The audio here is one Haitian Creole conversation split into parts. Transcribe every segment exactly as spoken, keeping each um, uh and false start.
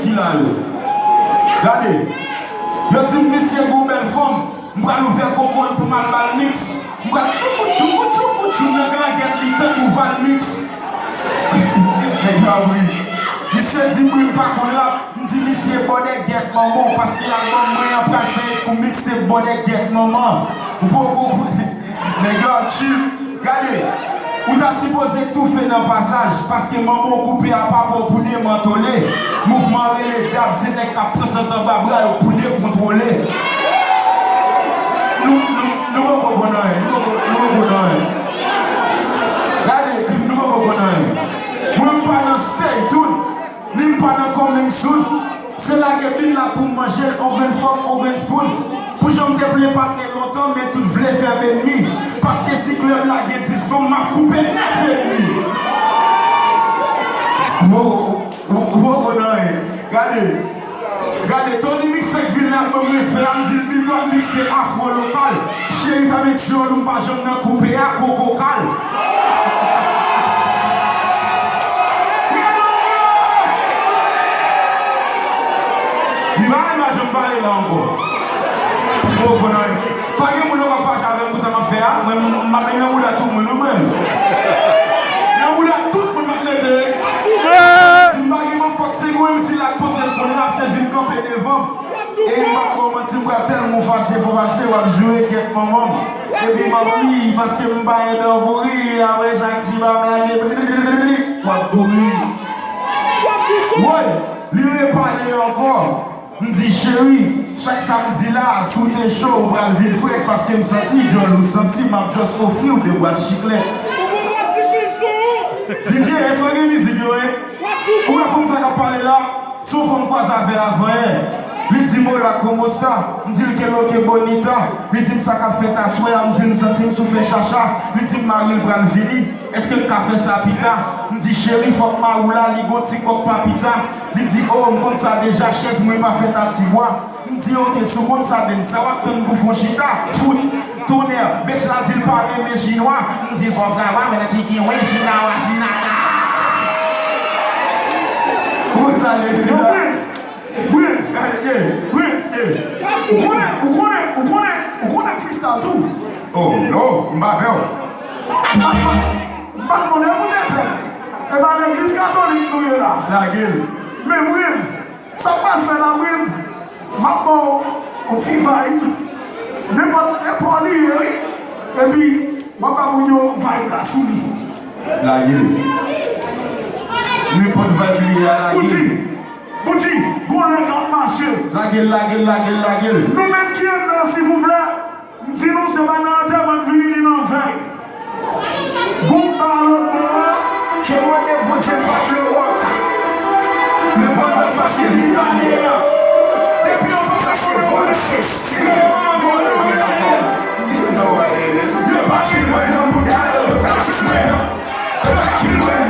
ki la yo. Gade, yo di m misye gen yon bèl fanm, m pral ouvè koko l pou m al ba l miks. M pral tchoukou tchoukou tchoukou tchou nan grangèt li tankou Valmix. Nèg yo ap ri. Misye di m wi m pa konn rap. M di misye bòdè gèt manman w, paske albòm mwen an pral fè kou miks se bòdè gèt manman. Ou poko konnen. Nèg yo ap tchou. Gade, ou ta sipoze toufe nan pasaj, paske manman w koupe apa pa w pou demantole. Mouvman rele dab, se nèg k ap pran sant anba bra yo pou dekontwole. Nou, nou, nou poko konn anyen, nou poko, nou poko konn anyen. Gade, nou poko konn anyen. Mwen m pa nan stay tuned. Ni m pa nan coming soon. Se lage bit la pou m manje l, on grenn fòk, on grenn spoon. Pou jan m te vle patnè lontan, men tout vle fè m enmi. Paske si klèb la gen dis fanm, m ap koupe nèf edmi. Wo, wo, wo, wo, nan en. Gade. Gade, Tony Mix fèk vin la, ban m respè a, m di l bit w ap mikse afro lokal. Cheri, sa met dyòl ou pa janm nan koupe a, koko kal. Li pa, li pa janm pale la ankò. Bon, konnen, pa gen moun ankò k fache avè m pou sa m ap fè a. Mwen, m ap met nan bouda tout moun, wi, mwen. Nan bouda tout moun m ap mete. Si m pa gen mòfòk, se gwo M C la k panse l konn rap, se vin kanpe devan m. E m p ap ba w manti, m pral tèlman fache, fò fache, w ap joure kèk manman m. Epi m ap ri, paske m pa gen dan pou ri, apre chak ti pa m lage, w ap kouri. Woy, li repale ankò. M di, cheri, chak samdi la, si w te cho, ou pral vin frèt, paske m santi dyòl ou santi, m ap just ofri w de bwat chiklèt. D J, èske w gen mizik yo, en? Ou wè fanm sa k ap pale la? Se yon fanm m kwaze avè l avanyè. Li di m, hola, cómo está? M di l, qué lo que bonita? Li di m sa k ap fèt aswè a, m di l m santi m sou fè chacha. Li di m mari l pral vini. Èske n ka fè sa pita? M di, cheri, fòk mari w la, li gon ti kòk papita. Li di, oh, m konn sa deja, chèz mwen pa fèt a ti bwa. M di, oke, si w konn sa, then sa w ap tann pou fon chita? Fout, tonnè, bitch la di l pa renmen chinwa. M di, bon, frè, w ap mèt chikin, wi, chinawa, chinada. Ou tande deja? Yo, Bren, Bren, Bren, Bren, ou konnen, ou konnen, ou konnen, ou konnen Kristal tou? Oh, no, m pa pè w. M pa, m pa, m pa konnen pou tèt. E pa legliz katolik nou ye la. Lage l. Men Bren, sa k pral fè la, Bren? M ap ba w yon ti vibe. Nenpòt, nenpòt li ye, wi. Epi, w ap ba moun yo vibe la sou li. Lage l. Nenpòt vibe li ye a, lage l. Bougie, Bougie, gon lè k ap mache. Lage l, lage l, lage l, lage l. Nou menm ki anndan, silvouplè, m di nou se pa nan antèman n vini, ni nan vèy. Gon ba lòt bò a. Ke mande Bondye m pa vle wòk. Men mwen mwen fasil li done a. Depi yon pa sa se bon se. You know what it is. Yo pa fin mwen nan mouda yo. Yo pa fin mwen nan. Yo pa fin mwen.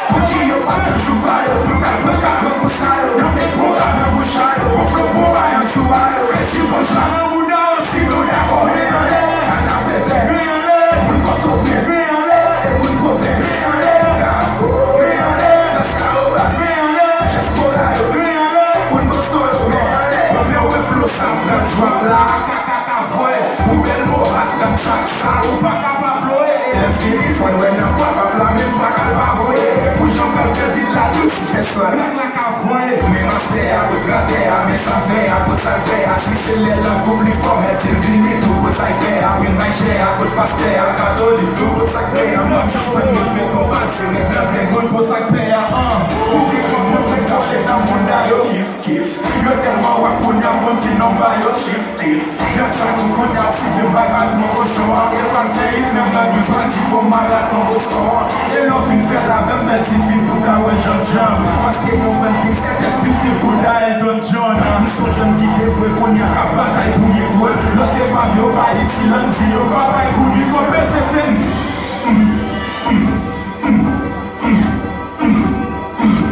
Pou ki yo pa nan jou pa yo. Yo pa pran ka grangou sa yo. Nan men bon pa nan bouch a yo. Bon flo bon pa nan jou a yo. Kèk ti bon sa nan mouda yo. Si nou dakò, men anlè. Kanapè vè, men anlè. Moun Pòtoprens, men anlè. E moun pwovens, men anlè. Kafou, men anlè. Laskawobas, men anlè. Dyaspora yo, men anlè. Moun Boston yo, men anlè. Konbyen w wè flo sa pran drop la? Kaka ka voye. Pou bèl mo, ap rap chak sa. Ou pa kapab loye. Lè m fini, fò n wè nan kwa pap la, men m pa ka l pa voye. Pou jan m pral fè bit la, tout ti fè swa. Blak la ka voye. Men mastè a, kot gratè a, men sa fè a, kot sa l fè a. Si se lè l an koup li fò, mèt di l vini tou, kot sa l fè a. Wi, m bay chè a, kot pastè a, katolik tou, kot sa k fè a. M ap jis fè m monte konbat, se nèg nan gen moun pou sa k fè a, an. Ou gen kòb, monte kòb, se nan moun da yo. Kif, kif. Yo tèlman wè kounye a, moun ti nonm ba yo chif, chif. Vyann sa tou kounye a, ti vye m bay patwon kochon an. E pral fè it menm nan douz pral di bon malad konbo son an. E lè w fin fè l avè m, bèl ti fi pou ka wè jan djanm. Paske yon bèl ting sèt èf pitit bouda Elton John. M se yon jèn ki devwe kounye a k ap batay pou mikwo l. Lòt epav yo pa itil, ann di yo pa bay pou li. Konpe se se m.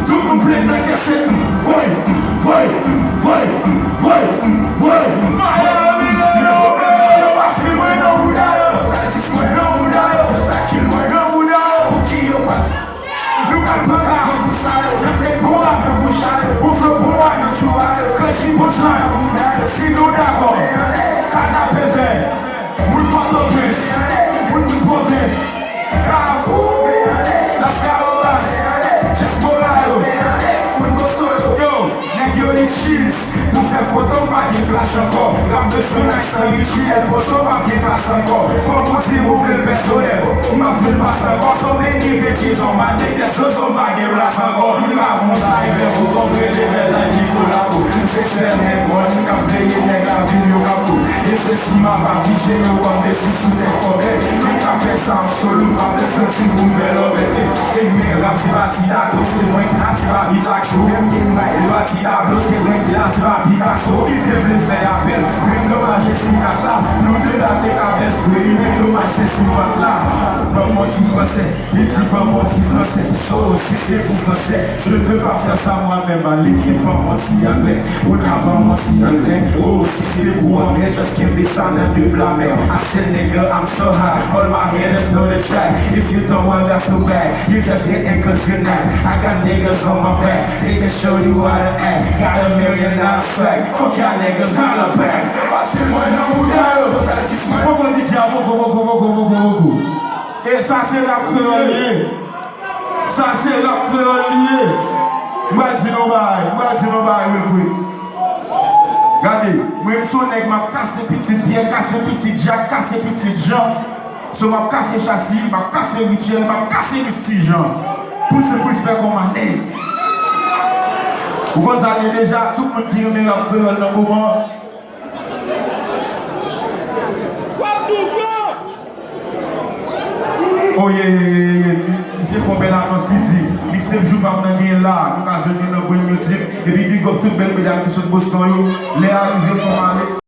Tout moun plenn nan kè se voy, voy, voy, voy, voy. Miami, yo, yo pa fin mwen nan bouda yo. Yo pa dis mwen nan bouda yo. Yo pa kil mwen nan bouda yo. Pou ki yo pa Nou pral pran ka pou sa yo, nan plen bon rap nan bouch a yo. Bon flo, bon Pou fè foto, m pa gen flash ankò. Rap de Spin ak San Richie, El Pozo, pa gen klas ankò. Fò m di m ouvri l pèsonèl, m ap vin pas ankò. So many bitches on my dick, tèt zozo, m pa gen plas ankò. M ka fè yon cypher pou kontre de bèl nèg ki kolabo. M se sèl nèg one k ap veye nèg lavil yo k ap tou. E se si m ap affiche yo kòm de sisi tèt kòbèy. Mwen ka fè sa an solo, m ap fè ti boul vè lòbèy. Ey, men rap se pa ti tablo, se mwen k ap ti babit lak jou. Menm gen bay lwa ti tablo, se mwen k la, se pa Picasso. Ki te vle fè apèl, mwen domaj e si kat la. Nou de la te ka bèl spray, men domaj se sou mat la. Ban m yon ti fransè, li di ban m yon ti fransè. So, si se pou fransè, je peux pas faire ça moi-même. L'équipe ban m yon ti anglè, ou ka ban m yon ti anglè. Oh, si se pou anglè, just kenbe sa nan de pla men. I said, nigga, I'm so high, all my haters know the track. If you don't, well, that's too bad. You just getting good tonight. I got niggas on my back, they can show you how to act. Got a million dollar swag, fuck y'all niggas, holla back. Pase mwen nan mouda yo. Poko, D J, poko, poko, poko, poko, poko. E sa se rap kreyòl li ye. Sa se rap kreyòl li ye. M pral di nou bagay, m pral di nou bagay real quick. Gade, mwen m se yon nèg m ap kase pitit Pyè, kase pitit Jak, kase pitit Jan. So m ap kase Chasi, m ap kase Richel, m ap kase Misty Jean. Put some respect on my name. Ou konn sa l ye deja, tout moun ki renmen rap kreyòl nan moman an. Oh yeah, yeah, yeah, yeah. Misye fè yon bèl anons, li di, mixtape Joubab nan genyen la, nou ka jwenn li nan Brand New Team, epi big up tout bèl medam ki sot Boston yo, lè a rive fò m ale.